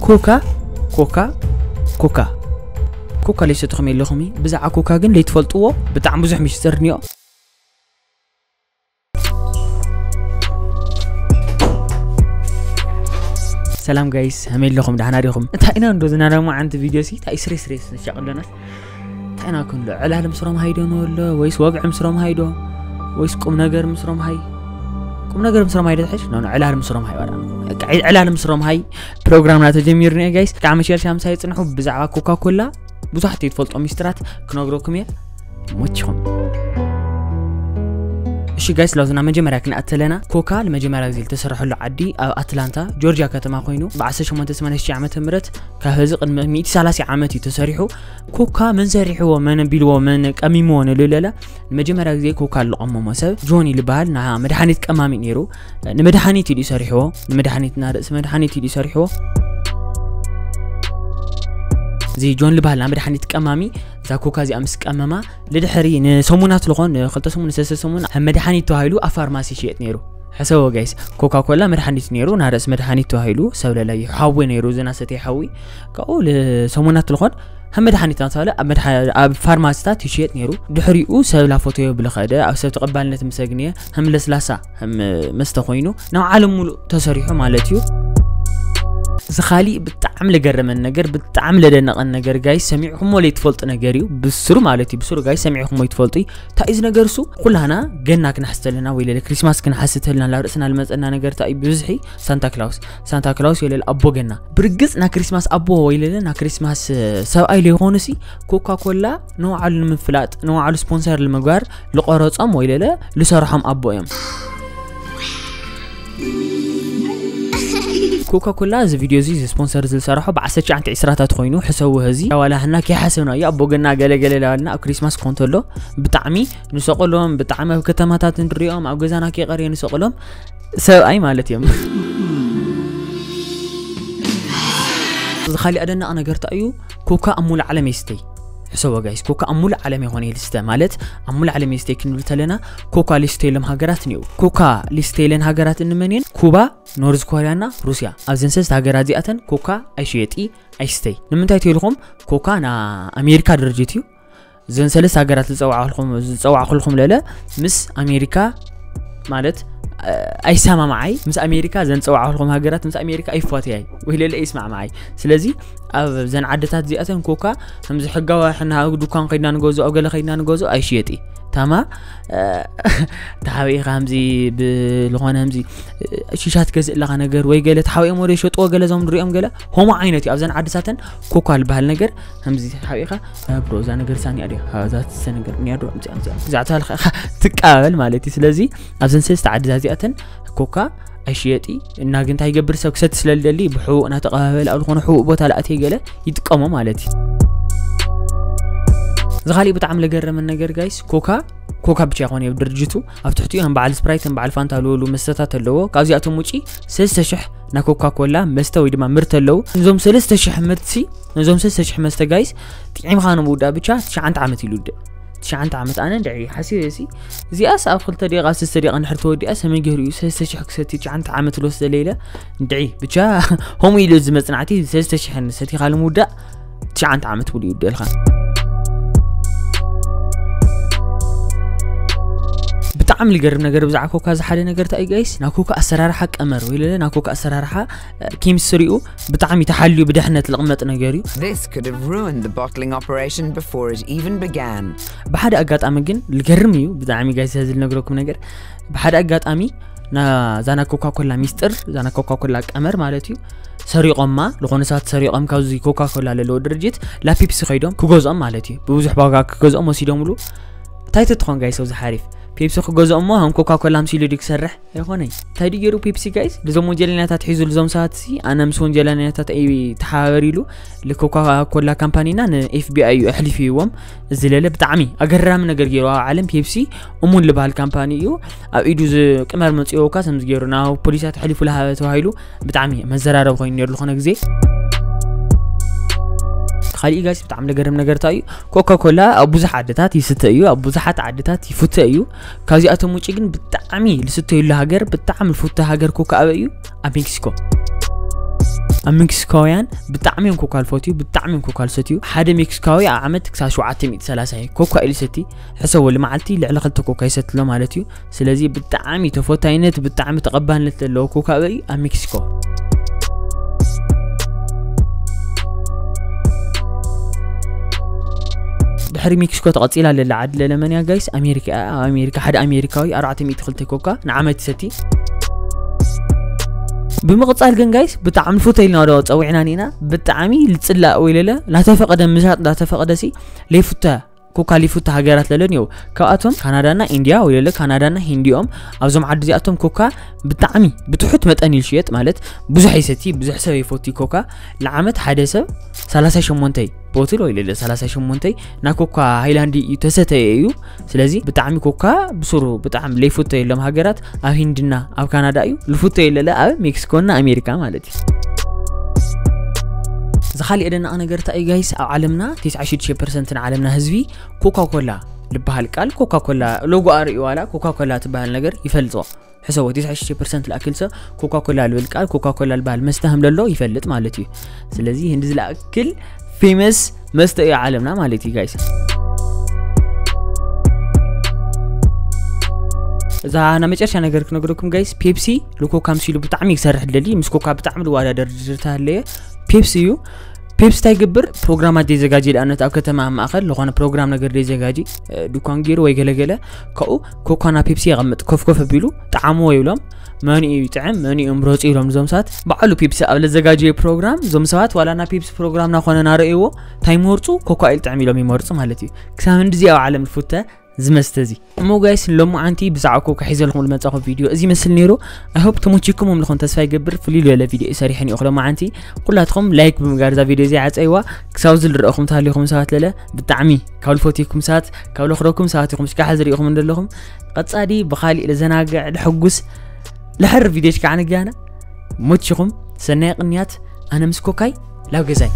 ኮካ ኮካ ኮካ ኮካ ለይሰትኹም የለኹም እዩ። ብዛዕባ ኮካ ግን ለይትፈልጥዎ ብጣዕሚ ብዙሕ ሚስጥር እኒኦ። ሰላም ጋይስ፣ ከመይ ኣለኹም? ደሓና ዲኹም? እንታይ ኢና እንዶ ዝናዳማ ዓንቲ ቪድዮ ሲ እንታይ ስሬ ስሬ ንሻቕ ኣለናስ? እንታይ ኢና ክንዶ ዕላል ምስ ሮምሃይ ዶ ንወሎ ወይስ ወግዒ ምስ ሮምሃይ ዶ ወይስ ቁም ነገር ምስ ሮምሃይ? ቁም ነገር ምስ ሮምሃይ ዶ ትሕሽ? ኖ፣ ኖ፣ ዕላል ምስ ሮምሃይ ዋላ። በቃ ዕላል ምስ ሮምሃይ ፕሮግራምና ተጀሚሩ ነው ጋይስ። ከዓ መሸልሻ ምሳይ ጽንሑ። ብዛዕባ ኮካ ኮላ ብዙሓት ዘይትፈልጦ ሚስጥራት ክነግረኩም እየ። ሞችኹም። እሺ ጋይስ፣ ላውዝና መጀመርያ ክንኣተለና ኮካ ንመጀመርያ ግዜ ዝተሰርሐሉ ዓዲ ኣብ ኣትላንታ ጆርጂያ ከተማ ኮይኑ ብ1886 ዓመተ ምህረት ካብ ህዚ ቅድሚ ሚእቲ ሰላሳ ዓመት እዩ ተሰሪሑ። ኮካ መን ሰሪሕዎ፣ መን ቢልዎ፣ መን ቀሚምዎ ንልለለ ንመጀመርያ ግዜ ኮካ ልቐመሞ ሰብ ጆኒ ዝበሃል ና መድሓኒት ቀማሚ ነይሩ። ንመድሓኒት ኢሉ ሰሪሕዎ። ንመድሓኒት ና ርእሲ መድሓኒት ኢሉ ሰሪሕዎ። እዚ ጆን ዝበሃል ና መድሓኒት ቀማሚ እዛ ኮካ እዚኣ ምስ ቀመማ ንድሕሪ ንሰሙናት ዝኾን ንክልተ ሰሙን ንሰለስተ ሰሙን ከም መድሓኒት ተባሂሉ ኣብ ፋርማሲ ይሽየጥ ነይሩ። ሕሰቦ ጋይስ፣ ኮካ ኮላ መድሓኒት ነይሩ፣ ናርእስ መድሓኒት ተባሂሉ ሰብ ለላይ ሓዊ ነይሩ፣ ዝናሰተ ሓዊ ካብኡ ንሰሙናት ዝኾን ከም መድሓኒት እናተባለ ኣብ መድሓ- ኣብ ፋርማሲታት ይሽየጥ ነይሩ። ድሕሪኡ ሰብ ላፎተዮ ብልኸደ ኣብ ሰብ ተቐባልነት ምስ ኣግንየ ከም ለስላሳ ከም መስተ ኮይኑ ናብ ዓለም ሙሉእ ተሰሪሑ ማለት እዩ። እዚ ካሊእ ብጣዕሚ ለገረመን ነገር፣ ብጣዕሚ ለደነቐን ነገር ጋይስ፣ ሰሚዕኩሞ ለይትፈልጡ ነገር እዩ። ብስሩ ማለት እዩ፣ ብስሩ ጋይስ ሰሚዕኩሞ ይትፈልጡ እዩ። እንታይ እዩ እዚ ነገር እሱ? ኩላና ገና ክንሓስ ተለና ወይ ለለ ክሪስማስ ክንሓስ ተለና ላብ ርእስና ልመፀና ነገር እንታይ እዩ? ብብዝሒ ሳንታ ክላውስ፣ ሳንታ ክላውስ ወይ ለለ ኣቦ ገና። ብርግፅ ና ክሪስማስ ኣቦ ወይ ለለ ና ክሪስማስ ሰብኣይ ለይኾኑ ሲ ኮካ ኮላ ንባዕሉ ንምፍላጥ ንባዕሉ ስፖንሰር ንምግባር ልቆረፆም ወይ ለለ ልሰርሖም ኣቦ እዮም። ኮካ ኮላ እዚ ቪድዮ እዚ ስፖንሰር ዝሰርሖ ብ1920ታት ኮይኑ ሕሰቡ። ህዚ ዋላ ሕና ከይሓሰብና እዩ ኣቦ ገና ገለገለ ላልና ኣብ ክሪስማስ ኮንተሎ ብጣዕሚ ንሰቕሎም፣ ብጣዕሚ ኣብ ከተማታት ንሪኦም፣ ኣብ ገዛና ከይቐርየ ንሰቕሎም ሰብኣይ ማለት እዮም። እዚ ካሊእ ኣደናቕ ነገር እንታይ እዩ? ኮካ ኣብ ሙሉ ዓለም ይስተይ። ሕሰቦ ጋይስ፣ ኮካ ኣብ ሙሉ ዓለም ይኾነ ይልስተ ማለት ኣብ ሙሉ ዓለም ይስተይ ክንብል ተለና ኮካ ሊስተይሎም ሃገራት እኒኡ። ኮካ ሊስተይለን ሃገራት እንመን እየን? ኩባ፣ ኖርዝ ኮርያና ሩስያ። ኣብዘን ሰለስተ ሃገራት እዚኣተን ኮካ ኣይሽየጢ ኣይስተይ። ንምንታይ ተይልኹም? ኮካ ና ኣሜሪካ ድርጅት እዩ። እዘን ሰለስተ ሃገራት ዝፀዋዕኹልኩም ዝፀዋዕኹልኩም ለለ ምስ ኣሜሪካ ማለት ኣይሰማማዓይ። ምስ ኣሜሪካ ዘንፀዋዕኹልኩም ሃገራት ምስ ኣሜሪካ ኣይፋትያይ ወይ ለለ ይስማዕማዓይ። ስለዚ ኣብ ዘን ዓድታት እዚኣተን ኮካ ከምዚ ሕጋዊ ሕና ኣብ ዱኳን ከይድና ንገዝኦ ኣብ ገለ ከይድና ንገዝኦ ኣይሽየጢ። ታማ ተሓቢእኻ ከምዚ ብልኾነ ከምዚ ሽሻ ትገዝእ ኣለኻ ነገር ወይ ገለ ተሓቢኦም ወደ ይሸጥዎ ገለ ዞም ንሪኦም ገለ ሆሞ ዓይነት እዩ። ኣብዘን ዓድሳተን ኮካ ዝበሃል ነገር ከምዚ ተሓቢእኻ ብሮ እዛ ነገር ሳኒ ኣዲ እዛ ትሰ ነገር እኒኣ ዶ እዚኣ እዚኣ እዚኣ ተባልካ ኢኻ ትቀባበል ማለት እዩ። ስለዚ ኣብዘን ሰለስተ ዓድታት እዚኣተን ኮካ ኣይሽየጢ እና ግን እንታይ ይገብር ሰብ ክሰቲ ስለልደሊ ብሕቡእ እናተቐባበለ ኣብ ዝኾነ ሕቡእ ቦታ ላእተይ ገለ ይጥቀሞ ማለት እዩ። እዚ ካሊእ ብጣዕሚ ለገረመን ነገር ጋይስ ኮካ ኮካ ብቻ ይኾነ ድርጅቱ ኣብ ትሕቲኡ ከም በዓል ስፕራይት ከም በዓል ፋንታ ዝበሉ መስተታት ኣለዎ። ካብዚኣቶም ውጪ ሰለስተ ሽሕ ናይ ኮካ ኮላ መስተ ወይ ድማ ምርት ኣለዉ። ነዞም ሰለስተ ሽሕ ምርትሲ ነዞም ሰለስተ ሽሕ መስተ ጋይስ ጥዒምኻ ንምውዳእ ብቻ ትሽዓንተ ዓመት ኢሉ ውድእ። ትሽዓንተ ዓመት ኣነ እንድዒ ሓሲበ ሲ እዚኣስ ኣብ ክልተ ደቂቃ ሰለስተ ደቂቃ እንድሕር ተወዲኣ ሰመይ ገይሩ እዩ ሰለስተ ሽሕ ክሰቲ ትሽዓንተ ዓመት ልወስደለ ኢለ እንድዒ ብቻ ሆም ኢሉ እዚ መጽናዕቲ ሰለስተ ሽሕ ሰቲኻ ንምውዳእ ትሽዓንተ ዓመት ሙሉ ይውደልካ። ብጣዕሚ ልገርም ነገር ብዛዕባ ኮካ እዚ ሓደ ነገር እንታይ እዩ ጋይስ? ናይ ኮካ ኣሰራርሓ ቀመር ወይ ለለ ናይ ኮካ ኣሰራርሓ ኬሚስትሪኡ ብጣዕሚ ተሓልዩ ብድሕነት ልቕመጥ ነገር እዩ። This could have ruined the bottling operation before it even began. ብሓደ ኣጋጣሚ ግን ልገርም እዩ ብጣዕሚ ጋይስ፣ እዚ ልነግረኩም ነገር ብሓደ ኣጋጣሚ ናዛ ናይ ኮካ ኮላ ሚስጥር እዛ ናይ ኮካ ኮላ ቀመር ማለት እዩ ሰሪቖማ ዝኾነ ሰባት ሰሪቖም ካብዚ ኮካ ኮላ ለለዎ ድርጅት ላብ ፔፕሲ ከይዶም ክገዝኦም ማለት እዩ ብብዙሕ ዋጋ ክገዝኦም ወሲዶምሉ። እንታይ ተትኾን ጋይስ ኣብዚ ሓሪፍ ፔፕሲ ክገዝኦሞ ከም ኮካ ኮላ ምሲሉ ድዩ ክሰርሕ? ኣይኮነይ። እንታይ ድዩ ገይሩ ፔፕሲ ጋይስ? ልዞም ወንጀለኛታት ሒዙ ልዞም ሰባት ሲ ኣነ ምስ ወንጀለኛታት እየ ተሓባበር ኢሉ ልኮካ ኮላ ካምፓኒና ንኤፍቢኣይ እዩ ኣሕሊፉ ይዎም። እዚ ለለ ብጣዕሚ ኣገራሚ ነገር ገይሩ ኣብ ዓለም ፔፕሲ እሙን ልበሃል ካምፓኒ እዩ ኣብ ኢዱ ዝቅመር መፅዮካ ከምዚ ገይሩ ናብ ፖሊሳት ኣሕሊፉ ልሃበ ተባሂሉ ብጣዕሚ መዘራረብ ኮይኑ ነይሩ ዝኾነ ግዜ። ካሊእ ጋይስ ብጣዕሚ ለገርም ነገር እንታይ እዩ? ኮካ ኮላ ኣብ ብዙሕ ዓድታት ይስተ እዩ፣ ኣብ ብዙሓት ዓድታት ይፍተ እዩ። ካብዚኣቶም ውጭ ግን ብጣዕሚ ልስተየሉ ሃገር ብጣዕሚ ልፍተ ሃገር ኮካ ኣበይ እዩ? ኣብ ሜክሲኮ። ሜክሲካውያን ብጣዕሚ እዮም ኮካ ልፈትዩ፣ ብጣዕሚ እዮም ኮካ ልሰትዩ። ሓደ ሜክሲካዊ ኣብ ዓመት ክሳብ ሸውዓተ ሚእቲ ሰላሳ እዩ ኮካ ኢሉ ይሰቲ። ሕሰቦ፣ ልመዓልቲ ልዕሊ ክልተ ኮካ ይሰቲ ኣሎ ማለት እዩ። ስለዚ ብጣዕሚ ተፈታይነት፣ ብጣዕሚ ተቐባልነት ዘለዎ ኮካ እዩ ኣብ ሜክሲኮ። ድሕሪ ሜክሲኮ ተቐጺላ ለላ ዓዲ ለለመንያ ጋይስ፣ ኣሜሪካ። ኣብ ኣሜሪካ ሓደ ኣሜሪካዊ ኣርባዕተ ሚእቲ ክልተ ኮካ ንዓመት ይሰቲ። ብምቕጻል ግን ጋይስ፣ ብጣዕሚ ልፉተ ኢልና ዶ ጸዊዕና ኒና፣ ብጣዕሚ ልጽላእ ወይ ለለ ላተፈቐደ ምሻጥ ላተፈቐደ ሲ ለይፉተ ኮካ ሊፉተ ሃገራት ለለን እዩ። ካብኣቶም ካናዳና ኢንዲያ ወይ ለለ ካናዳና ሂንዲኦም ኣብዞም ዓዲ እዚኣቶም ኮካ ብጣዕሚ ብትሑት መጠን እዩ ዝሽየጥ፣ ማለት ብዙሕ ይሰቲ፣ ብዙሕ ሰብ ይፈቱ ኮካ። ንዓመት ሓደ ሰብ ሰላሳ ሸሞንተ ቦትል ወይ ለለ ሰላሳ ሸሞንተ ናይ ኮካ ሃይላንድ እዩ ተሰተየ እዩ። ስለዚ ብጣዕሚ ኮካ ብሱሩ ብጣዕሚ ለይፉተ የሎም ሃገራት ኣብ ሂንድና ኣብ ካናዳ እዩ ልፉተ የለለ ኣብ ሜክሲኮና ኣሜሪካ ማለት እዩ። ዝኻሊእ ደናቕ ነገር እንታይ እዩ ጋይስ? ኣብ ዓለምና ተስዓሽዱሽተ ፐርሰንት ንዓለምና ህዝቢ ኮካ ኮላ ዝበሃል ቃል፣ ኮካ ኮላ ሎጎ ኣርእዩ ዋላ ኮካ ኮላ ትበሃል ነገር ይፈልጾ። ሕሰቦ፣ ተስዓሽዱሽተ ፐርሰንት ዝኣክል ሰብ ኮካ ኮላ ልብል ቃል፣ ኮካ ኮላ ልበሃል መስተ ከም ለሎ ይፈልጥ ማለት እዩ። ስለዚ ህንዲ ዝለኣክል ፌመስ መስተ እዩ ዓለምና ማለት እዩ ጋይስ። እዛ ናይ መጨረሻ ነገር ክነግረኩም ጋይስ፣ ፔፕሲ ልኮካ ምሲሉ ብጣዕሚ ክሰርሕ ደሊ፣ ምስ ኮካ ብጣዕሚ ልወዳደር ድርታ ኣለየ ፔፕሲ እዩ። ፔፕሲ እንታይ ይገብር? ፕሮግራማት ደይዘጋጂ፣ ንኣብነት ኣብ ከተማ ኣብ ማእኸል ዝኾነ ፕሮግራም ነገር ደይዘጋጂ፣ እ፣ ድኳን ገይሩ ወይ ገለገለ፣ ካብኡ ኮካና ፔፕሲ የቐምጥ። ኮፍ ኮፍ ኣቢሉ፣ "ጣዕምዎ" ይብሎም። "መን እዩ ይጥዕም፣ መን እዩ ምረጹ?" ይብሎም። እዞም ሰባት ባዕሉ ፔፕሲ ኣብ ለዘጋጀየ ፕሮግራም፣ እዞም ሰባት ዋላ ና ፔፕሲ ፕሮግራምና ኮነ ናረእይዎ፣ እንታይ ይመርጹ? ኮካ ኢል ጥዕም ኢሎም ይመርጹ ማለት እዩ። ክሳብ እንድዚ ኣብ ዓለም ልፉተ ዝመስተ እዚ። እሞ ጋይስ፣ ሎማዓንቲ ብዛዕባ ኮካ ሒዘልኩም ልመጻኹ ቪድዮ እዚ ይመስል ነይሩ። I hope ተመችኩም ምልኹም ተስፋ ይገብር። ፍልይ ዝበለ ቪድዮ እዩ ሰሪሐ ነይኹ ሎማዓንቲ። ኩላትኩም ላይክ ብምግባር እዛ ቪድዮ እዚ ዓጸይዋ። ክሳብ እዚ ዝረእኹም ተሃሊኹም ሰባት ለለ፣ ብጣዕሚ ካብ ልፈትኩም ሰባት፣ ካብ ለኽረኩም ሰባት ኢኹም ሽካሕ ዝሪእኹም እንደለኹም። ቀጻሊ ብኻሊእ ለዘናግዕ፣ ለሐጉስ፣ ለሐር ቪድዮ ሽካዕ ንጋና። ሞችኹም ሰናይ ቅንያት፣ ኣነ ምስ ኮካይ ላብ ገዛይ።